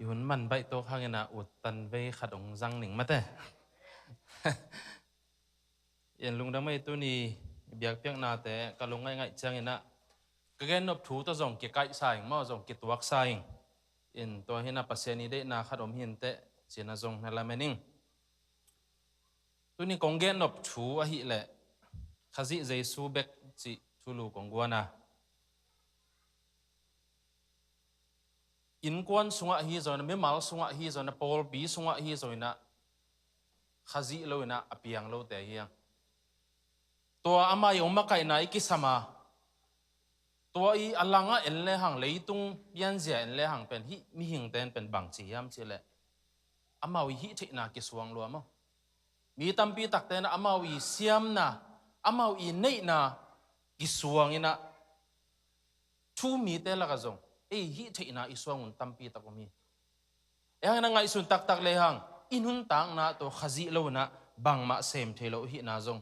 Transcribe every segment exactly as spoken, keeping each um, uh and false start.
I hun man baih tawk hangin ah ut tan vei khat hong zang ning mate. In lungdam ei, tuni biakpiaknate ka lungngaih ngaih ciangin ah ka gennop thu tawh zong kikaihsa ing maw, zong kituaksa ing. In tua hi-in ah Pasian i deihna khat om hi inteh ci-in ah zong na lamen ing. Tuni kong gennop thu ahih leh Khazih Jesu bek cih thulu kong guan a, innkuan sungah hi zongin ah, mimal sungah hi zongin ah, pawlpi sungah hi zongin ah, Khazih lo-in ah a piang lote hi hang. Tua ama i hong makaihna i kisam a, tua i a langah en lehang, leitung pianzia en lehang pen hih mihingte in pen bangci hiam cih leh amau i hih theihna kisuang lua maw? Mi tampi takte in ah amau i siamna, amau i neihna kisuang in ah, thu mite lakah zong ei hih theihna i suang hun tampi tak om hi. Ei hang in ah ngaihsun taktak lehang i nuntakna tawh Khazih lo-in ah bangmah sem thei lo hihna zong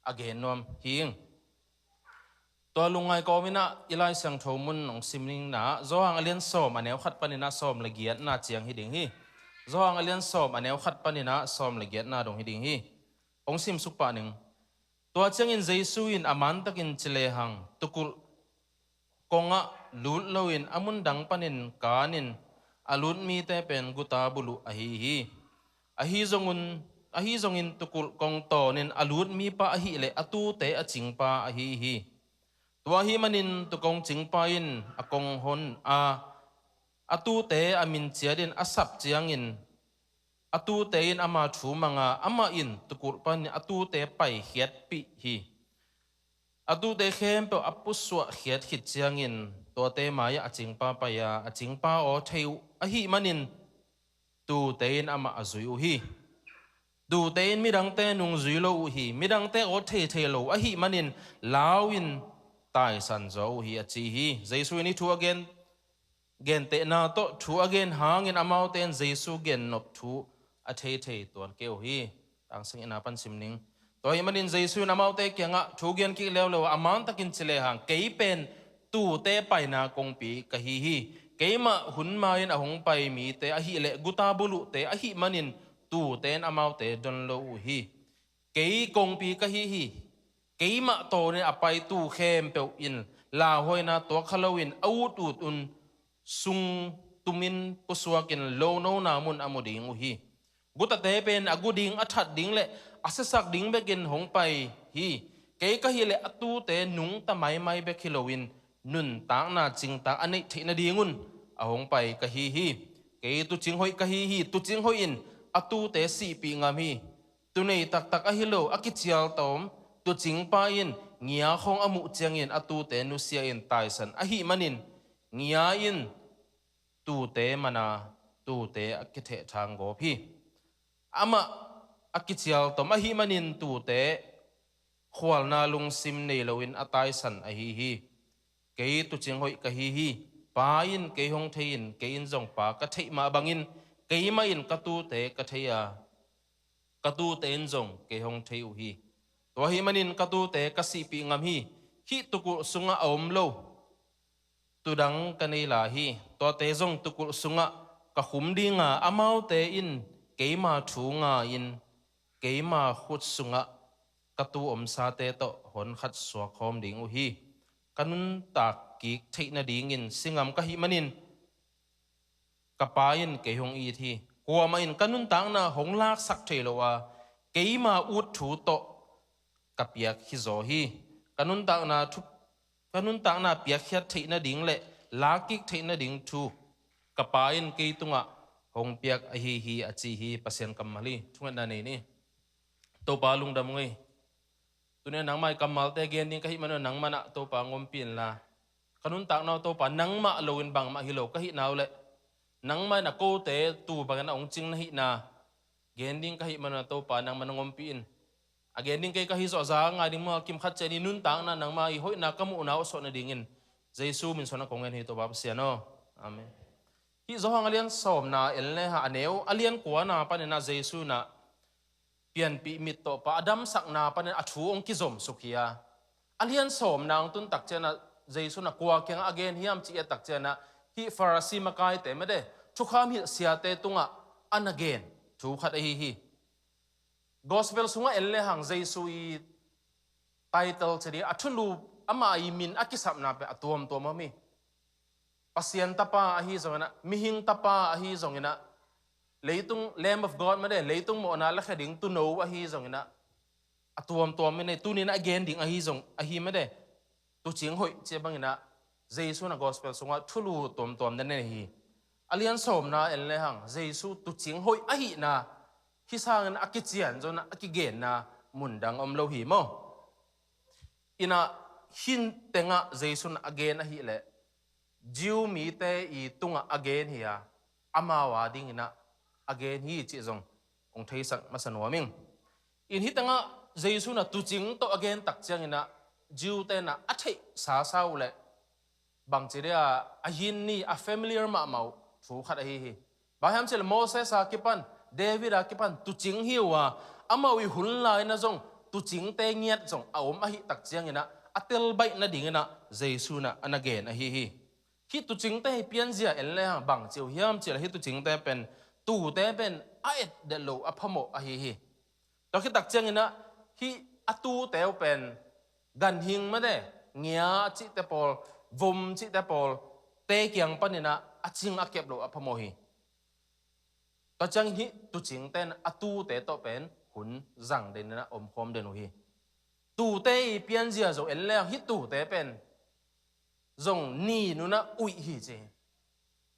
a gen nuam hi ing. Tua lungngai kawmin ah i Lai Siangtho mun hong sim ning. Na Johan a lian sawm a neu khat panin ah sawm le giatna ciang hi ding hi. Johan a lian sawm a neu khat panin ah sawm le giatna dong hi ding hi. Hong simsuk pah ning. Tua ciangin Jesu in a mantakin ci lehang, tukulh kongah lut loin a mun dang panin kanin a lut mite pen guta buluh ahi hi. Ahi zongun, ahi zongin tukulh kong tawnin a lut mipa ahih leh a tuute a cingpa ahi hi. Tua ahih manin tu kong cingpa in a kong hon a, a tuute a min ciatin a sap ciangin a tuute in ama thu mang a, amah in tukulh panin a tuute paikhiatpih hi. A tuute khempeuh a pusuahkhiat khit ciangin tuate mai-ah a cingpa pai a, a cingpa aw thei uh ahih manin tuute in amah a zui uh hi. Tuute in midangte nungzui lo uh hi. Midangte aw thei thei lo ahih manin lau-in taisan zaw uh hi, a ci hi. Jesu in hih thu a gen, gentehna tawh thu a gen hangin amaute in Jesu gennop thu a thei thei tuan kei uh hi. Tang sagihna pan sim ning. Tua ahih manin Jesu in amaute kiangah thu gen kik leuleu a, a mantakin ci lehang, kei pen tuute paina kongpi ka hi hi. Keimah hun ma-in a hong pai mite ahih leh guta buluhte ahih manin tuute in amaute don lo uh hi. Kei kongpi ka hi hi. Keimah tawnin a pai tu khempeuh in lauhuaina tuak kha loin a ut ut un sung tumin pusuakin lonona mun a mu ding uh hi. Gutate pen a gu ding, a that ding le a siasak ding bekin hong pai hi. Kei ka hih leh a tuute nungta maimai bek hi loin nuntakna cingtak a neih theih nadingun a hong pai ka hi hi. Kei tuucing hoih ka hi hi. Tuucing hoih in a tuute sihpih ngam hi. Tunei taktak ahi lo, a kicial tawm tuucingpa in ngia khawng a muh ciangin a tuute nusia-in taisan ahih manin ngia in tuute man a, tuute a kithehthang gawp hi. Amah a kicial tawm ahih manin tuute khualna lungsim nei loin a taisan ahi hi. Kei tuucing hoih ka hi hi. Pa in kei hong thei-in kei in zong Pa ka theih mah bangin keimah in ka tuute ka thei a, ka tuute in zong kei hong thei uh hi. Tua ahih manin ka tuute ka sihpih ngam hi. Hih tukulh sungah a om lo tudang ka nei lai hi. Tuate zong tukulh sungah ka khum ding a, amaute in keima thu nga-in keima khut sungah ka tuu omsate tawh hon khat suak khawm ding uh hi. Ka nuntak kik theih nadingin si ngam ka hih manin ka Pa in kei hong it hi. Kuamah in ka nuntakna hong laksak thei lo a, keima ut thu tawh ka piak hi zaw hi. Ka nuntakna thu, ka nuntakna piakkhiat theih nading le lakkik theih nading thu ka Pa in kei tungah hong piak ahi hi, a ci hi. Pasian kammal hi. Thungetna nei ni. Topa lungdam ung ei. Tuni-a nangmah i kammalte gen ding ka hih manun nangmah in ah Topa hong ompih inla, ka nuntakna uh Topa nangmah loin bangmah hi lo ka hihna uh leh, nangmah in ah kote tuu bangin ah hong cing na hihna gen ding ka hih manun ah Topa nangmah in hong ompih in. A gen ding kei ka hi zawh a, za ngai ding mual kim khat ciat ni, nuntakna nangmah i hoihna ka muhna uh suah nadingin Jesu min suangin ah kong ngen hi Topa Pasian aw. Amen. Hih Johan a lian sawmna en le hang, a neu a lian kuana panin ah Jesu in ah pianpih mittawpa a damsakna panin a thu hong kizomsuk hi a, a lian sawmna hong tun tak ciangin ah Jesu in ah kua kiangah a gen hiam cih i et tak ciangin ah hih Farasi makaite mate, thukham hilh siate tungah a na gen thu khat ahi hi. Gospel sungah en lehang Jesu i title ci ding a thulu, ama i min a kisapna pen a tuamtuam om hi. Pasian tapa ahi zonginah, mihing tapa ahi zonginah, leitung Lamb of God made, leitung mawhna lakhia ding tuuno ahi zonginah, a tuamtuam mine tuninah a gen ding ahi zong ahi made. Tuucing hoih cia banginah Jesu na gospel sungah thulu tuamtuam na nei hi. A lian sawmna en lehang Jesu tuucing hoih ahihna hi sangin a kician zonah a kigenna mundang om lo hi maw? Inah hih tengah Jesu na a gen ahileh Jew mite i tungah a gen hi a, amau a dinginah a gen hi cih zong hong theisak masa nuam ing. In hih tengah Jesu na tuucing tawh a gen tak cianginah Jew tenah a theih sasa uh leh bangci dia a hin ni a familiar mahmah uh thu khat ahi hi. Bang hiam cih leh Moses a kipan, David a kipan tuucing hi uh a, amau i hun lai na zong tuucingte ngiat zong a om ahih tak cianginah a telbaih nadinginah Jesu na a na gen ahi hi. Hih tuucingte hi pianzia en lehang bangci uh hiam cih leh hih tuucingte pen tuute pen a et det lo a phamawh ahi hi. Tua khit tak cianginah hih a tuute uh pen ganhing made, ngia a cihte pawl, vom cihte pawl te kiang paninah a cing a kep lo a phamawh hi. Tua ciangin hih tuucingte in a tuute tawh pen hun zang deninah omkhawm den uh hi. Tuute i pianzia zong en lehang hih tuute pen zong ni nunah uih hi ci hi.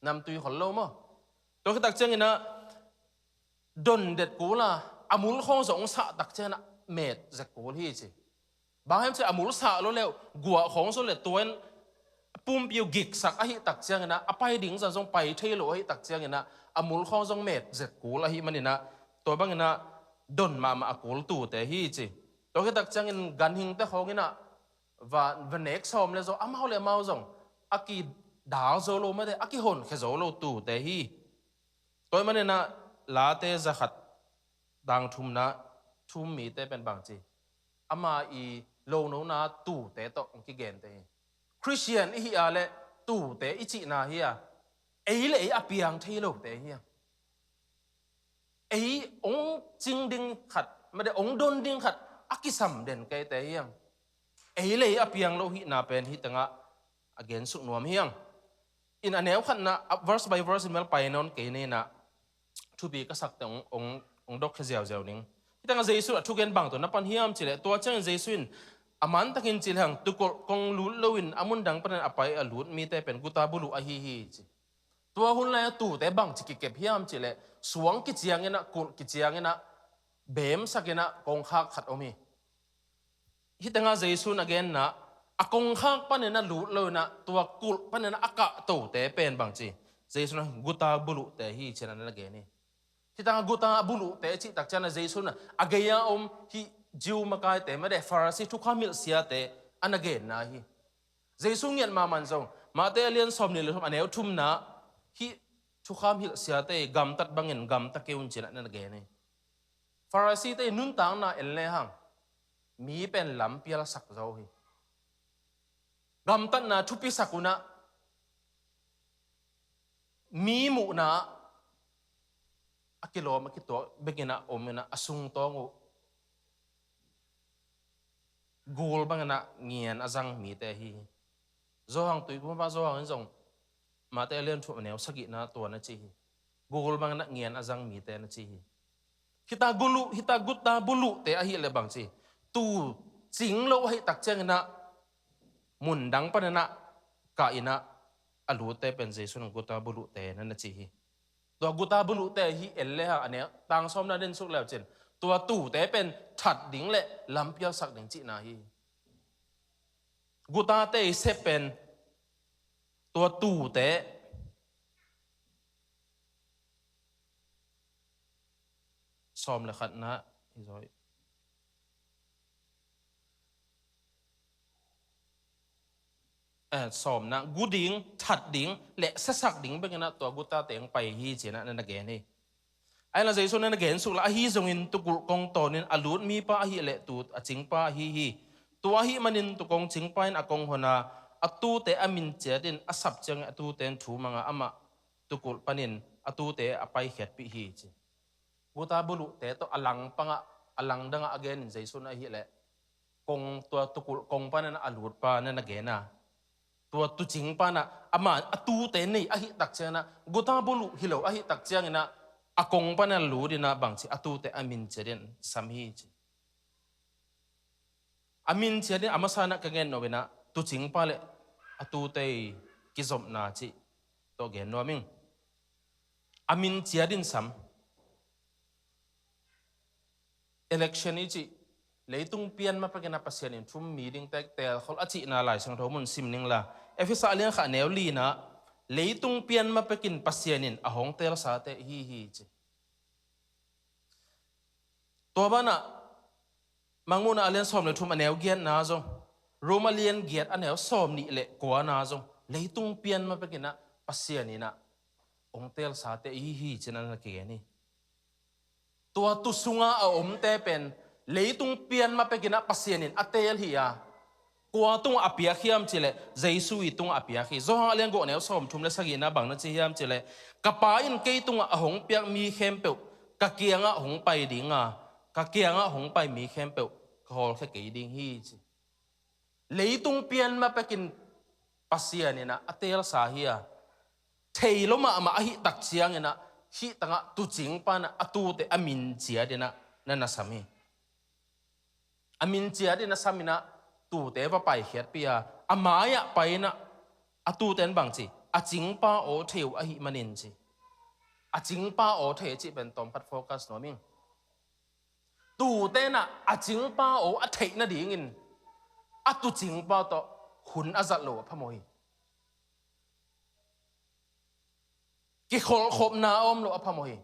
Namtui khol lo maw? Tua khit tak cianginah don det kul a, a mul khawng zong hong sah tak cianginah met zek kul hi ci. Bang hiam cih a mul sah lo leh guah khawng zong leh tua in pumpi uh giksak ahih tak cianginah a pai ding zan zong pai thei lo ahih tak cianginah a mul khawng zong met zek kul ahih maninah tua banginah don mahmah a kul tuute hi ci. Tua khit tak ciangin ganhingte khawnginah va, va nek sawm le zaw, amau le amau zong a kidal zo lo mate, a kihonkhia zo lo tuute hi. Tua ahih maninah Late zakhat tang thumna thu-um mite pen bangci, ama i lonona tuute tawh hong kigente hi. Khristian i hih a leh tuute i cihna hi a, ei le ei a piang thei lote hi a, ei hong cing ding khat mate, hong don ding khat a kisam den keite hi a, ei le ei a piang lo hihna pen hih tengah a gensuk nuam hi a. In a neu khatna, a verse by verse in mel pai nawn kei ninah thupi ka sakte hong, hong, hong dok khia ziauziau ning. Hih tengah Jesu a thugen bang tawh na pan hiam cih leh, tua ciangin Jesu in a mantakin cih lehang tukulh kong lut loin a mundang panin a pai a lut mite pen guta buluh ahi hi ci. Tua hun lai-a tuute bangci kikep hiam cih leh, suang kicianginah, kulh kicianginah, beemsakinah kongkhak khat om hi. Hih tengah Jesu in a genna, a kongkhak paninah lut loinah tua kulh paninah a kahtote pen bangci, Jesu in guta buluhte hi ci-in a na gen hi. Hih tengah guta buluhte cih tak ciangin Jesu in a gei-a om hih Jew makaite mate, Pharisee thukham hilh siate a na genna hi. Jesu ngiat mahmah zong Mate a lian sawmnih le thum a neu thumna hih thukham hilh siate gamtat bangin gamta kei un ci-in a na gen hi. Pharisee-te i nuntakna en lehang mi pen lampialsak zo hi. Gamtatna thupisak unah mi muhna a kilawm a kituak bekinah ominah a sungtawng uh gul banginah ngian a zang mite hi. Johan tuikum pa Johan in zong Mate a lian thum a neu sagihna tua na ci hi. Gul banginah ngian a zang mite na ci hi. Hita guluh, hita guta buluhte ahih leh bangci, tuu cing lo ahih tak cianginah mundang paninah kah inah a lutte pen Jesu in guta buluhte na na ci hi. Tua guta buluhte hi en lehang a neu tang sawmna den suk leucin tua tuute pen that ding le lampialsak ding cihna hi. Gutate i sep pen tua tuute sawm le khatna hi zaw hi. Eh, sawmna, gu ding, that ding le siasak ding bekinah tua gutate hong pai hi ci-inah na na gen hi. Ahi la Jesu na na gen suk la, ahi zongin tukulh kong tawnin a lut mipa ahih leh tuu a cingpa ahi hi. Tua ahih manin tuu kong cingpa in a kong hon a, a tuute a min ciatin a sap ciangin a tuute in thu mang a, amah tukulh panin a tute a paikhiatpih hi ci. Guta buluhte tawh a lang pangah, a lang dangah a genin Jesu in ahileh kong, tua tukulh kong panin a lutpa na na gena, tua tucingpa inah ama a tute nei ahih tak cianginah, guta buluh hi lo ahih tak cianginah a kong panin a lut inah bangci a tute a min ciatin sam hi ci. A min ciatin a masa inah ka gen nuam inah tucingpa le a tute i kizopna cih tawh gen nuam ing. A min ciatin sam. Election i cih, leitung pian ma pekin a Pasian in thu um mi dingte teelkhol a cihna Lai Siangtho mun sim ning la. Efesa a lian khat a neu li inah leitung pian ma pekin Pasian in a hong teelsate hi hi ci. Tua banah Mangmuhna a lian sawm le thum a neu giatna zong, Rom a lian giat a neu sawm nih le kuana zong, leitung pian ma pekinah Pasian inah hong teelsate i hi hi cinah na kigen hi. Tua tu sunga a omte pen leitung pian ma pekinah Pasian in a teel hi a, kua tungah a piak hiam cileh Jesu i tungah a piak hi. Johan a lian guk a neu sawm thum le sagihna bang na ci hiam cileh, ka Pa in kei tungah a hong piak mi khempeuh ka kiangah hong pai dinga, ka kiangah hong pai mi khempeuh ka hawlkhia kei ding hi ci. Leitung pian ma pekin Pasian inah a teelsa hi a, thei lo mahmah ahih tak cianginah hih tangah tucingpa inah a tute a min ciat inah na na sam hi. A min ciat inah sam inah tute va paikhiatpih a, a mai-ah pai inah a tute in bangci, a cingpa aw thei uh ahih manin ci. A cingpa aw thei cih pen tawmkhat focus nuam ing. Tute inah a cingpa aw a theih nadingin a tucingpa tawh hun a zat lo a phamawh hi. Kikholhkhopna a om lo a phamawh hi.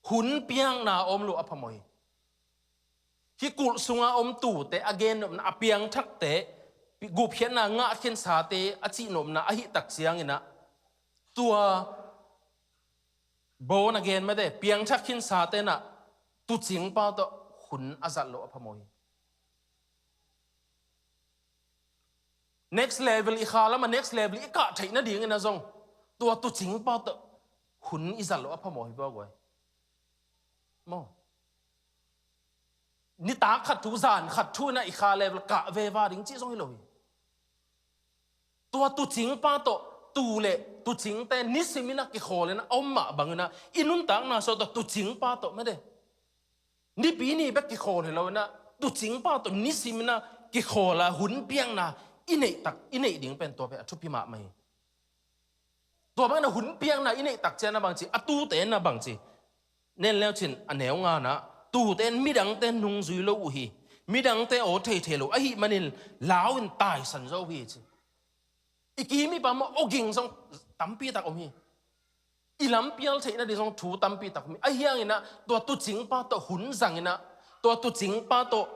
Hun piakna a om lo a phamawh hi. Hih kulh sunga om tute a gen nopna, a piangthakte, gupkhiatna ngah khinsate a cih nopna ahih tak cianginah, tua Bo na gen mate, piangthak khinsate inah tucingpa tawh hun a zat lo a phamawh hi. Next level i kha lamah next level i kah theih nadingin a zong tua tucingpa tawh hun i zat lo a phamawh hi bua guai. Maw? Nitak khat thu, zan khat thu inah i kha level kah veva ding cih zong hi lo hi. Tua tucingpa tawh tu le tucingte nisimin a kikhawl inah a om mah banginah i nuntakna sawh tawh tucingpa tawh mate, nipi ni bek kikhawl hi lo inah tucingpa tawh nisimin a kikhawl a hun piakna i neih tak, i neih ding pen tua pen a thupi mahmah hi. Tua bangin a hun piakna i neih tak ciang a bangci, a tute in a bangci, nen leucin a neu ngana, tute in midangte nungzui lo uh hi. Midangte aw theithei lo ahih manin lau in taisan zo uh hi ci. I kim i pam aw ging zong tampi tak om hi. I lampial theih nading zong thu tampi tak om hi. Ahi hanginah tua tucingpa tawh hun zanginah tua tucingpa tawh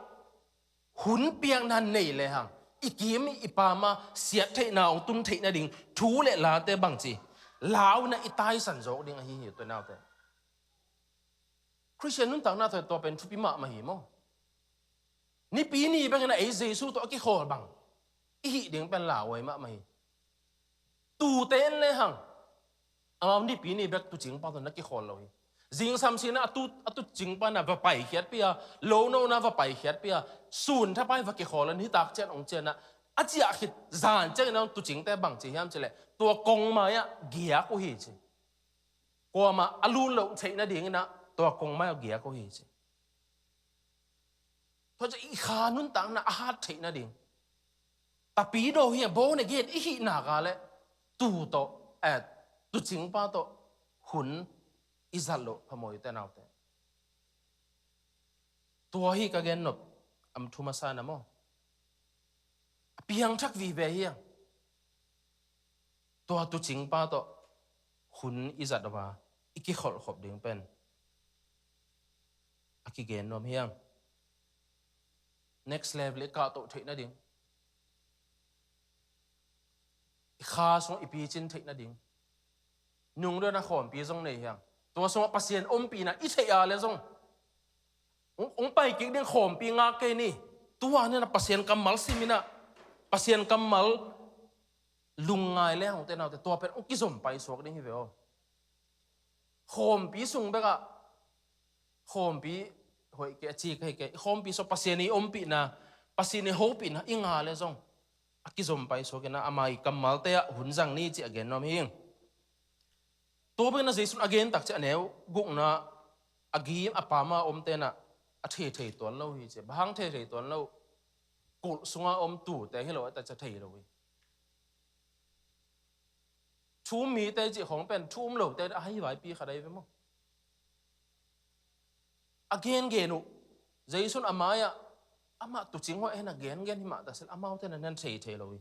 hun piakna nei lehang i kim i pam a siat theihna hong tun theih nading thu le late bangci lau inah i taisan zawk ding ahi hi, tua naute. Khristian nuntakna tawh tua pen thupi mahmah hi maw? Nipi ni bek inah ei Jesu tawh a kikhawl bang i hih ding pen lauhuai mahmah hi. Tute in lehang amau nipi ni bek tucingpa tawh na kikhawl lo hi. Zingsam sinah a tu, a tucingpa inah va paikhiatpih a, lonona va paikhiatpih a, sun thapai va kikhawl a, nitak cian hong cianah a ciah khit zan cianginah tucingte bangci hiam cileh tua kongmai-ah giak uh hi ci. Kuamah a lut loh theih nadinginah tua kongmai-ah giak uh hi ci. Tua ciah i kha nuntakna a hat theih nading, tapidaw hi a, born again i hih nak leh tu tawh, eh, tucingpa tawh hun i zat loh phamawh hi, ute naute. Tua hi ka gen nop a thu masa na maw? A piangthak vive hi a, tua tucingpa tawh hun i zat a, i kikholhkhop ding pen a kigen nuam hi a. Next level i kahtoh theih nading, i kha sungah i picin theih nading, nungdona khawmpi zong nei hi a. Tua sungah Pasian ompihna i theih a le zong hong, hong pai kik ding khawmpi ngak kei ni. Tua ni inah Pasian kammal siminah, Pasian kammal lungngai le hang ute naute, tua pen hong kizom paisuak ding hi ve aw. Khawmpi sung bekah, khawmpi hoih kei a ci ka hi kei, khawmpi sung Pasian i ompihna, Pasian i hopihna i ngah le zong a kizom paisuak inah ama i kammalte ah hun zang ni cih a gen nuam hi. Tua bangin a Jesu'n a gen takciang a neu gukna a gim a pam a omte inah a thei thei tuan lo hi ci. Bang hang thei thei tuan lo? Kulh sunga om tuute hi lo a takciang thei lo hi. Thu um mite cih khawng pen thu um lote a hei vaipi khat ahi ve maw? A gengen uh, Jesu'n a mai-ah amah tuucing huai hen a gengen hi mah ta sel, amaute na nan thei thei lo hi.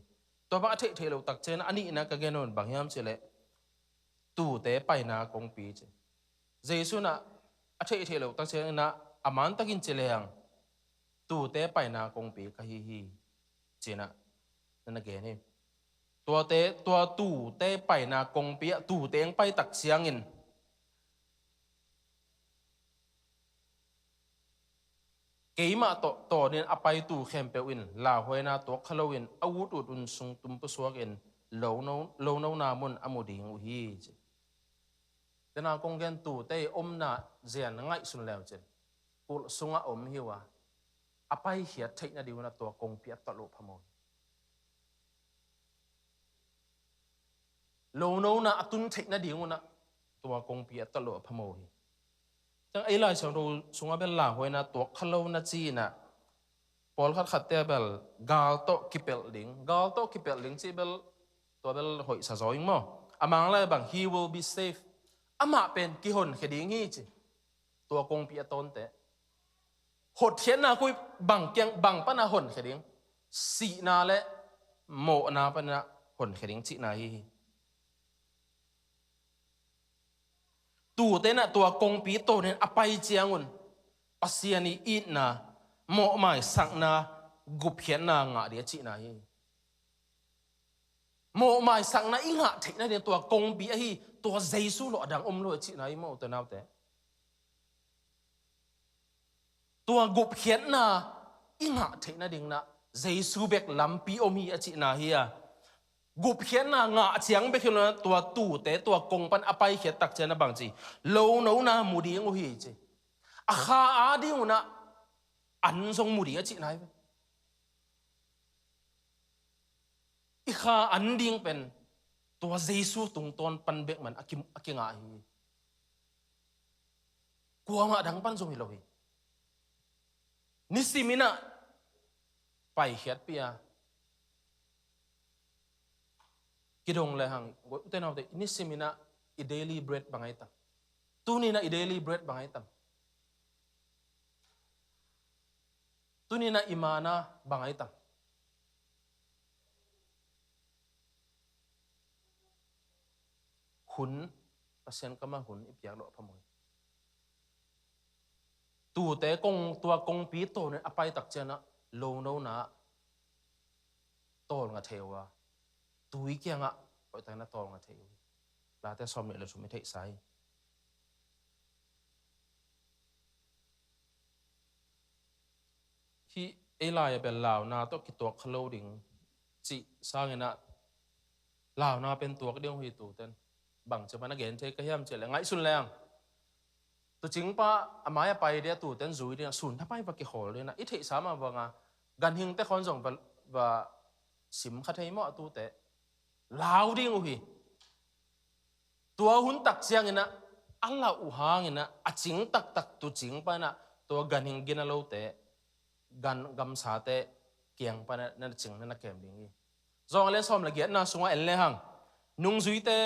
Tua bang a theih thei lo takciang a nihna ka gen un bang hiam cih leh tuute paina kongpi ci. Jesu'n a theih thei lo takciang inah a man takin ci lehang tuute paina kongpi ka hi hi ci-inah na na gen hi. Tuate, tua tuute paina kongpi ah tuute hong pai takciangin keimah tawh tawnin a pai tu khempeuh in lauhuaina tuak kha loin a ut ut un sung tum pusuakin lono, lonona mun a mu ding uh hi ci. Tena kong gen tuute i omna zian ngaihsun leu cin kulh sungah om hi uh a, a paikhiat theih nading un a tua kongpi a tawlh uh phamawh hi. Lonona a tun theih nading un a tua kongpi a tawlh uh a phamawh hi. Ciang ei Lai Siangtho sungah bel lauhuaina tuak kha lo na ci inah pawlkhat khatte bel gal tawh kipelh ding, gal tawh kipelh ding cih bel tua bel hoihsa zaw ing maw? A Mang lai bang, he will be saved. Amah pen kihonkhia ding hi ci. Tua kongpi a tawnte hotkhiatna koi bang kiang, bang pana honkhia ding? Sihna le mawhna pana honkhia ding cihna hi hi. Tuute inah tua kongpi tawnin a pai ciangun Pasian i itna, mawhmaisakna, gupkhiatna ngah ding a cihna hi. Mawhmaisakna i ngah theih nading tua kongpi ahi, tua Jesu lo a dang om lo a cihna hi maw ute naute? Tua gupkhiatna i ngah theih nading inah Jesu bek lampi om hi a cihna hi a, gupkhiatna ngah ciang bek hi lo inah tua tuute tua kong pan a paikhiat takciang a bang ci, lonona mu ding uh hi ci. A kha a ding un ah an zong mu ding a cihna hi ve. I kha an ding pen tua Jesu tungtawn pan bek man a ki, a kingah hi. Kuamah dang pan zong hi lo hi. Nisim inah paikhiatpih a kidong lehang, ute naute, nisim inah i daily bread bang ai tam? Tuni inah i daily bread bang ai tam? Tuni inah i mana bang ai tam? Hun, Pasian kamah hun i piak loh a phamawh hi. Tuute kong, tua kongpi tawnin a pai takciang ah lonona tawlnga thei uh a, tui kiangah hoihtakin a tawlnga thei uh hi. Late sawmnih le thum i theihsa hi. Hih ei lai a bel launa tawh kituak kha lo ding cih sangin ah launa pen tuak ding uh hi tuuten. Bang ci bang a gen thei ka hiam cih leh ngaihsun leng tuucingpa a mai a pai ding a tuuten zui ding a sun thapai va kikhawl ding a i theihsa mah banga ganhingte khawng zong va, va sim kha thei maw a tute? Lau ding uh hi. Tua hun tak ciangin ah a lauh uh hangin ah a cing taktak tuucingpa in ah tua ganhing gina lote gan gamsate kiang pan ah na cing na na kem ding hi. Zawng a lian sawm le giatna sungah en lehang nungzuite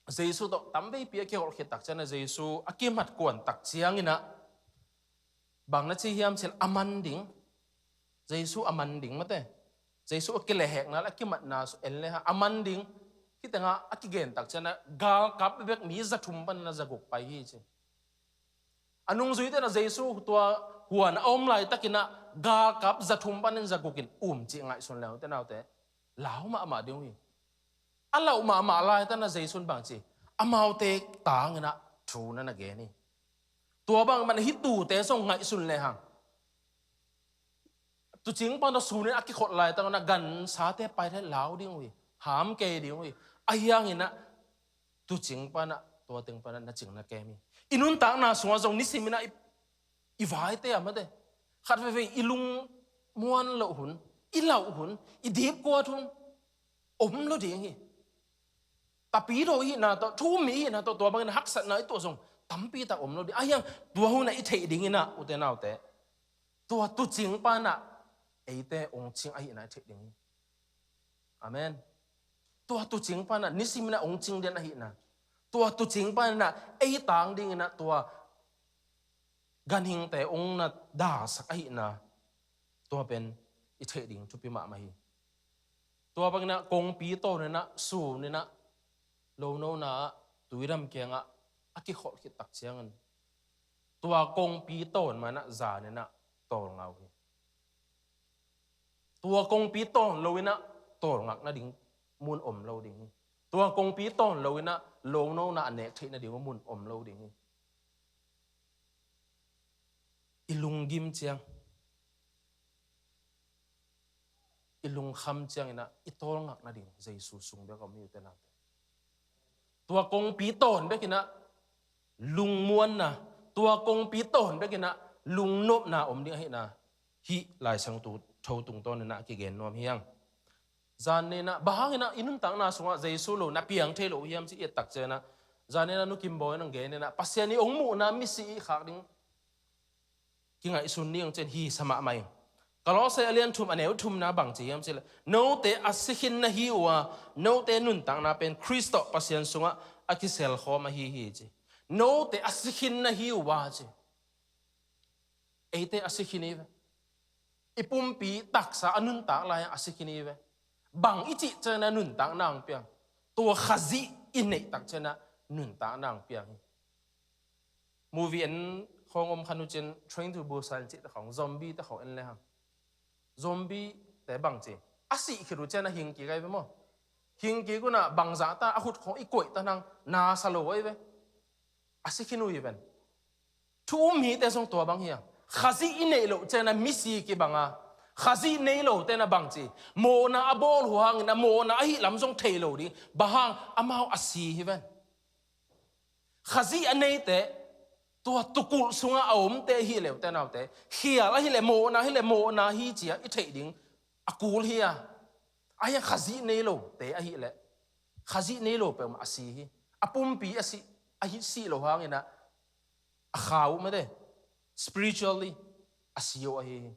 Jesu tawh tamveipi a kiholh khit tak ciangin ah Jesu a kimat kuan tak ciangin ah bang na ci hiam cih leh a man ding. Jesu a man ding mate. Jesu a kilehhekna le a kimatna en lehang a man ding. Hih tengah a kigen tak ciangin ah galkap bek mi za thum panin ah za guk pai hi ci. A nungzuite in ah Jesu tua huan a om laitakin ah galkap za thum panin za gukin um cih ngaihsun leu te naute. Lau mahmah ding uh hi. A lauh mahmah laitak in ah Jesu in bang ci, amaute tangin ah thu na na gen hi. Tua bang man hih tuute zong ngaihsun lehang tuucingpa tawh sunin a kikhot laitak in ah gansate pai thei lau ding uh hi. ham kei ding uh hi. Ahi hangin ah tuucing pan ah tua teng pan ah na cing na kem hi. I nuntakna sungah zong nisim in ah i, i vaite a mate, khat veivei i lungmuan loh hun, i lauh hun, i dipkuat hun om lo ding hi. Tapidaw i hihna tawh, thu-um mi i hihna tawh, tua bangin haksatna i tuah zong tampi tak om lo ding. Ahi hang tua hun ah i theih ding in ah, ute naute, tua tuucing pan ah eite hong cing ahihna i theih ding hi. Amen. Tua tuucing pan ah nisim in ah hong cing den ahihna, tua tuucing pan in ah ei tang ding in ah tua ganhingte hong na dalsak ahihna, tua pen i theih ding thupi mahmah hi. Tua bangin ah kongpi tawn in ah, sun in ah, lonona ah, tuidam kiangah a kikholh khit tak ciangin, tua kongpi tawn mah in ah zan in ah tawlnga uh hi. Tua kongpi tawn lo in ah tawlngak nading mun om lo ding hi. Tua kongpi tawn lo in ah lonona a nek theih nading uh mun om lo ding hi. I lunggim ciang, i lungkham ciang in ah i tawlngak nading Jesu sung bek a om hi, ute naute. Tua kongpi tawn bek in ah lungmuanna, tua kongpi tawn bek in ah lungnopna om ding ahihna hih Lai Siangtho tungtawn in ah kigen nuam hi hang. Zan ni in ah, bang hangin ah i nuntakna sungah Jesu lo na piang thei lo uh hiam ci i et tak ciang in ah, zan ni in ah Nu Kim Bawi in hong gen in ah, Pasian i hong muhna misi i khak ding kingaihsun ding ciang hi sa mahmah ing. Kolose a lian thum a neu thumna bang ci hiam cih leh, note a si khin na hi uh a, note nuntakna pen Khrist tawh Pasian sungah a kiselkhawm ahi hi ci. Note a si khin na hi uh a ci. Eite a si khin hi ve. I pumpi taksa a nuntak lai a si khin hi ve. Bang i cih ciang a nuntakna hong piang? Tua Khazih i neih tak ciang a nuntakna hong piang hi. Movie en khawng om kha uh cin, Train to Busan cih te khawng, zombie te khawng en le hang. Zombie te bang ci, a sih khit uh ciang a hing kik ahi ve maw. Hing kik un a bangzah ta a khut khawng i koih ta nang, na sa lo ahi ve. A si khin uh hi ven. Thu-um mite zong tua bang hi hang. Khazih i neih loh ciang a misi kibang a, Khazih nei lote in a bang ci, mawhna a bawl uh hangin a mawhna ahih lam zong thei lo ding. Bang hang? Amau a si hi ven. Khazih a neite, tua tukulh sungah a omte hi le, ute naute, khial ahih leh, mawhna ahih leh, mawhna hi ci-a i theih ding a kul hi a. Ahi a Khazih nei lote ahih leh, Khazih nei lo peuhmah a si hi. A pumpi a sih, a hi sih lo hangin a, a kha uh mate, spiritually a si uh ahi hi.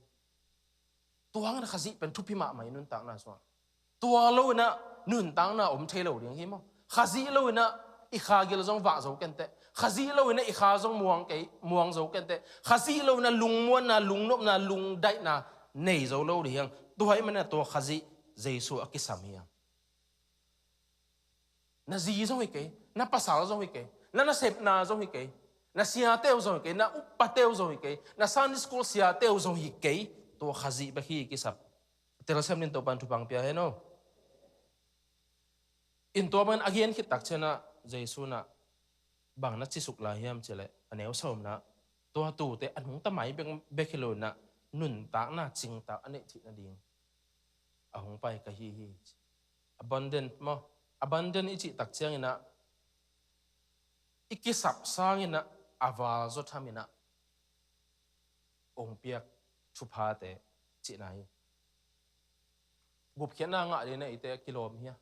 Tua hangin Khazih pen thupi mahmah i nuntakna sungah. Tua lo in a nuntakna om thei lo ding hi maw. Khazih lo in a i kha gil zong vah zo kenteh. Khazih lo in a i kha zong muang kei, muang zo kenteh. Khazih lo in a lungmuanna, lungnopna, lungdaihna nei zo lo ding hi hang. Tua ahih manin a tua Khazih Jesu a kisam hi hang. Na zi zong hi kei, na pasal zong hi kei, na nasepna zong hi kei, na siate uh zong hi kei, na upate uh zong hi kei, na Sunday school siate uh zong hi kei, tua Khazih bek hi kisam. Telsiam dingin Topa'n thupha pia hen aw. In tua bangin a gen khit tak ciang a Jesu in a bang na ci suk lai hiam cih leh, a neu sawmna, tua tuute a nungta mai bek, bek hi lo in a nuntakna cingtak a neih theih nading a hong pai ka hi hi. Abundant maw? Abundant i cih tak ciangin a, i kisap sangin a, a val zaw tham in a hong piak thuphate cihna hi. Gupkhiatna ngah ding in a eite a kilawm hi a.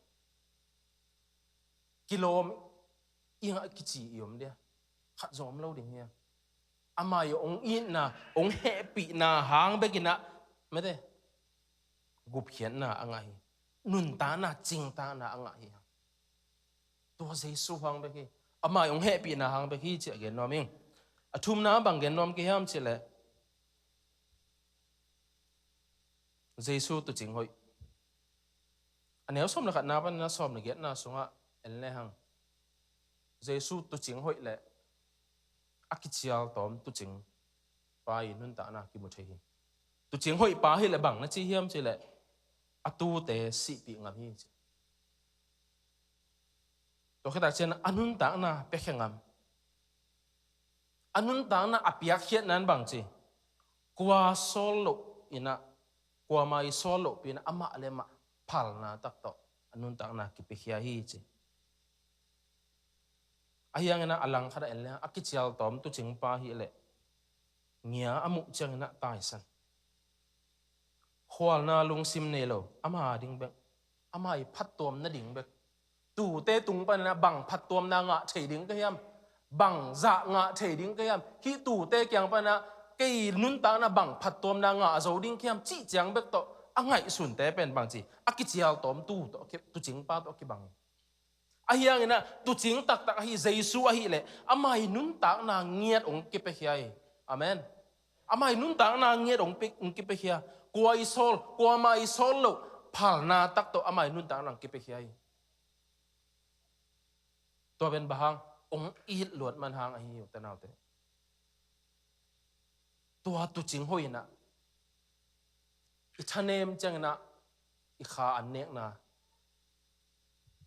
Kilawm i ngah kici i om dia. Khat zong om lo ding hi a. Amah i hong itna, hong hehpihna hang bek in a, mate, gupkhiatna a ngah hi. Nuntakna, cingtakna a ngah hi. Tua Jesu hang bek hi. Amah i hong hehpihna hang bek hi ci-a gen nuam ing. A thumna bang gen nuam ka hiam cih leh, Jesu tuucing hoih. A neu sawm le khatna panin a sawm le giatna sungah en le hang, Jesu tuucing hoih le a kicial tawm tuucing pa i nuntakna kimu thei hi. Tuucing hoih pa hi leh bang na ci hiam cih leh, a tuute sihpih ngam hi ci. Tua khit tak ciang a nuntakna piakhia ngam. A nuntakna a piakkhiatna in bang ci, kua sawl loh in a, kuamah i sawl lohpi in a, amah le amah phalna tak tawh a nuntakna kipiakhia hi ci. Ahi hangin ah a langkhat ah en leng a kicial tawm tuucingpa hi leh ngia a muh ciangin ah taisan. Khualna lungsim nei lo, ama ding bek, ama i phattuamna ding bek. Tuute tung panin ah bang phattuamna ngah thei ding ka hiam? Bang zah ngah thei ding ka hiam? Hih tuute kiang panin ah kei nuntakna bang phattuamna ngah zo ding ka hiam? Cih ciang bek tawh a ngaihsunte pen bang ci, a kicial tawm tuu tawh a ki-, tuucingpa tawh a kibang hi. Ahi hangin ah tuucing taktak ahi Jesu ahih leh ama i nuntakna ngiat hong kipiakhia hi. Amen. Ama i nuntakna ngiat hong pi-, hong kipiakhia. Kua i sawl, kuamah i sawl loh, phalna tak tawh ama i nuntakna hong kipiakhia hi. Tua pen bang hang, hong it luat man hang ahi hi, ute naute. Tua tuucing hoih in ah i thanem ciangin ah i kha an nekna,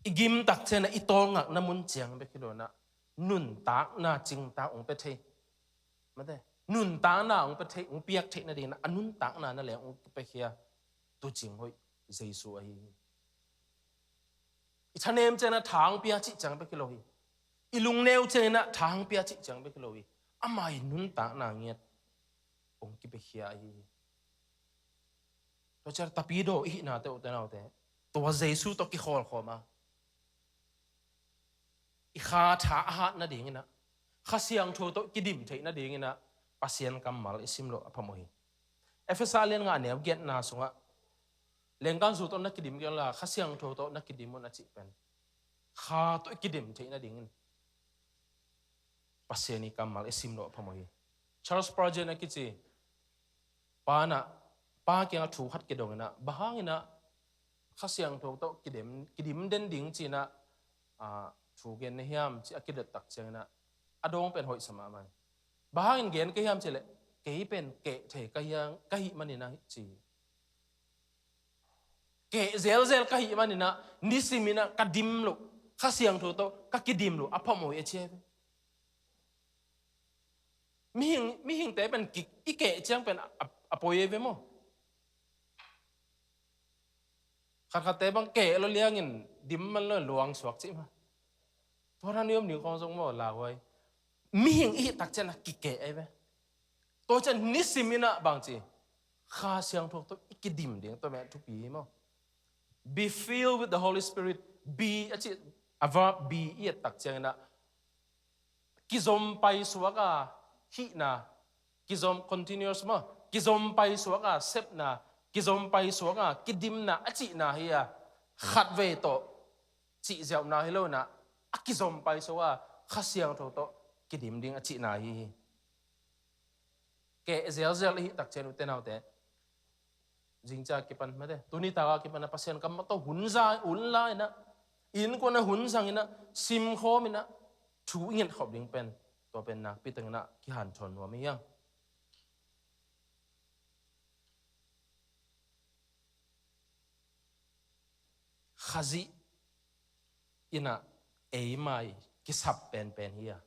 i gimtak ciangin ah i tawlngakna mun ciang bek hi lo in ah nuntakna cingtak hong pia thei. Mate, nuntakna hong pia thei, hong piak theih nadingin ah a nuntakna na leng hong piakhia tuucing hoih Jesu ahi hi. I thanem ciangin ah tha hong pia cih ciang bek hi lo hi. I lungneu ciangin ah tha hong pia cih ciang bek hi lo hi. Ama i nuntakna ngiat hong kipiakhia ahi hi. Tua ciang tapidaw i hihnate, ute naute, tua Jesu tawh kikholkhawm a, i kha tha a hat nadingin ah, Kha Siangtho tawh kidim theih nadingin ah Pasian kammal i sim loh a phamawh hi. Efesa lian nga neu giatna sungah, lengkan zu tawh na kidim kei un la, Kha Siangtho tawh na kidim un a cih pen, kha tawh i kidim theih nadingin Pasian i kammal i sim loh a phamawh hi. Charles Spurgeon a kici pa in ah, pa kiangah thu khat kidong in ah, bang hangin ah Kha Siangtho tawh kidim, kidim den ding ci-in ah, ah, thu gen na hiam ci a kidot tak ciangin ah, a dawng pen hoih sa mahmah hi. Bang hangin gen ka hiam cih leh, kei pen keh thei ka hiang, ka hih manin ah ci hi. Keh zelzel ka hih manin ah, nisimin ah ka dim loh, Kha Siangtho tawh ka kidim loh a phamawh hi a ci hi ve. Mihing, mihingte pen ki, i keh ciang pen a, a, a poi hi ve maw. Khatkhatte bang keh lo liangin dim man lo luang suak cih mah. Tua dan i om ding khawng zong maw, lauhuai. Mihing i hih tak ciang a kikeh ahi ve. Tua ciang nisimin ah bang ci, Kha Siangtho tawh i kidim ding, tua pen thupi hi maw. Be filled with the Holy Spirit. Be a cih, a verb be i et tak ciangin ah, kizom paisuak a hihna, kizom continuous maw, kizom paisuak a sepna, kizom paisuak a kidimna a cihna hi a, khatvei tawh cih ziauhna hi lo in ah, a kizom paisuak a Kha Siangtho tawh kidim ding a cihna hi hi. Keh zelzel i hih tak ciang, ute naute, zingciang a kipan mate, tuni tak a kipan a Pasian kammal tawh hun za, hun la in ah, innkuan ah hun zang in ah, simkhawm in ah, thu i ngetkhop ding pen, tua pen nakpi takin ah kihanthawn nuam hi hang. Khazih in ah eima i kisap penpen hi a,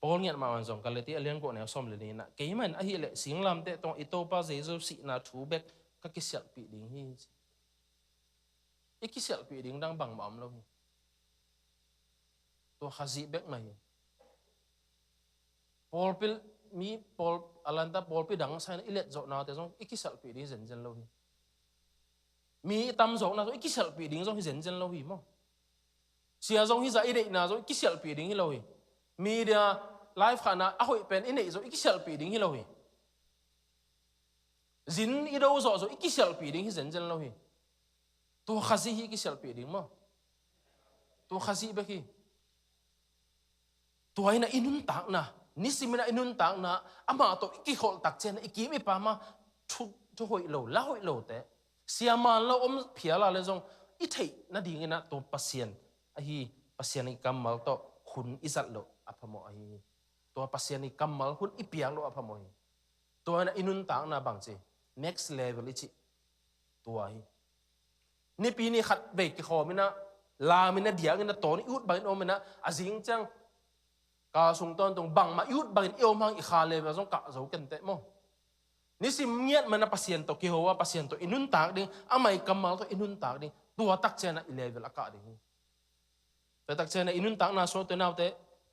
Paul ngiat mahmah zong Galati a lian guk neu sawm le li in ah, keimah in ahih leh singlamteh tungah i Topa Jesu sihna thu bek ka kisialhpih ding hi, ci. I kisialhpih ding dang bangmah om lo hi. Tua Khazih bek mah hi. Pawlpi, mi pawl, a lanta pawlpi dang sa in ah i letzawhnate zong i kisialhpih ding hi zenzen lo hi. Mi i tamzawhna zong i kisialhpih ding zong hi zenzen lo hi maw. Sia zong hi zah i deihna zong i kisialhpih ding hi lo hi. Media live khahna a hoih pen i neih zong i kisialhpih ding hi lo hi. Zin i do zawh zong i kisialhpih ding hi zenzen lo hi. Tua Khazih hi i kisialhpih ding maw. Tua Khazih bek hi. Tua in ah i nuntakna, nisimin ah i nuntakna, amah tawh i kikholh tak ciang ah i kim i pam a thu, thu hoih lo, la hoih lote, siaman lo om phial a le zong i theih nadingin ah tua Pasian ahi, Pasian i kammal tawh hun i zat loh a phamawh ahi hi. Tua Pasian i kammal hun i piak loh a phamawh hi. Tua in ah i nuntakna bang ci, next level i cih tua hi. Nipi ni khatvei kikhawm in ah, lam in ah, diang in ah, tawn i ut bangin om in ah, a zing ciang kal sung tawntung bangmah i ut bangin i om hang, i kha level zong kah zo kenteh maw. Nisim ngiat mana Pasian tawh kiho a, Pasian tawh i nuntak ding, amah i kammal tawh i nuntak ding, tua tak ciangin ah i level a kah ding hi. Tua tak ciangin ah i nuntakna sung tawh i naute,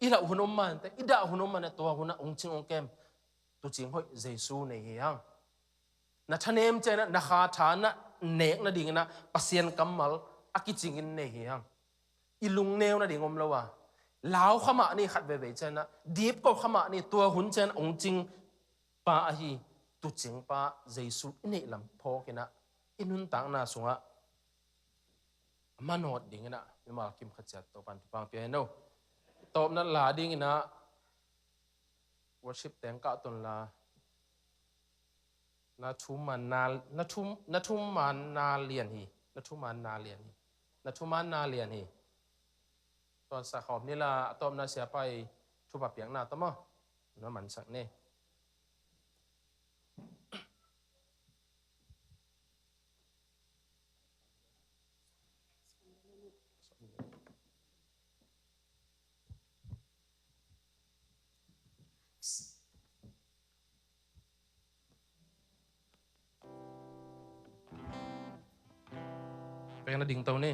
i lauh hun om mah inteh, i dah hun om mah inteh, tua hun ah ong cing ong kem tuucing hoih Jesu nei hi hang. Na thanem ciangin ah, na kha tha na nek nadingin ah Pasian kammal a kicingin nei hi hang. I lungneu nading om lo a, lau kha mah ni khat veivei ciangin ah, dipko kha mah ni, tua hun ciangin ah ong cing pa ahi tuucing pa Jesu i neih lam phawkin ah i nuntakna sungah a manawt dingin ah mimal kim khat ciat Topa'n thupha pia hen aw. Tawpna la dingin ah worship teng kah tun la. Na thuman na, na thum, na thuman na lian hi. Na thuman na lian hi. Na thuman na lian hi. Tua sa khawm ni la, a tawpna siapa i thupha piakna tawh maw? Na mansak ni. Pek na ding to ni.